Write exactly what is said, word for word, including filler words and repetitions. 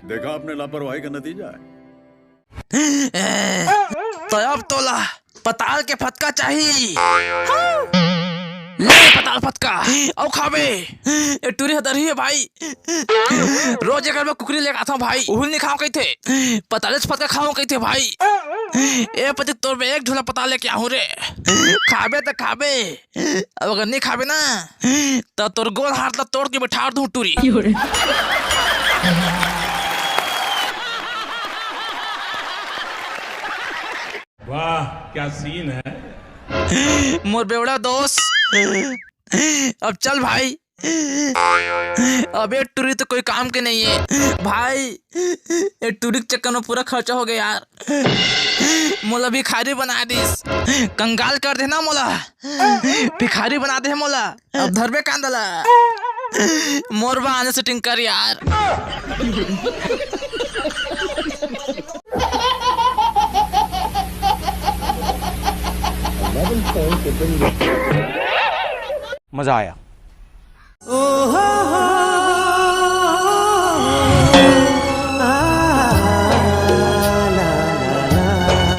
देखा आपने लापरवाही का नतीजा है। तो अब तोला पताल के फतका चाही। ले पताल फतका, अउ खाबे। ए टूरी ह दरही हे भाई। रोज एकर बर कुकरी लेके आथंव भाई, उहू ल नइ खांव कहिथे। पतालेच फतका खाहूं कहिथे भाई। ए पति, तोर बर एक झोला पताल लेके आहूं रे। खाबे त खाबे, अब अगर नइ खाबे ना, त तोर गोड़ हाथ ला तोड़ के बिठा दूं टूरी। वाह, क्या सीन है। मोर बेवड़ा दोस्त, अब चल भाई। अब ए टूरी तो कोई काम के नइ हे भाई। ए टूरी के चक्कर में पूरा खर्चा हो गया यार। मोला भिखारी बना दिस, कंगाल कर दे ना मोला, भिखारी बना दे मोला। अब धरबे कांदा ला, मोर बहाने सेटिंग कर यार। मजा आया।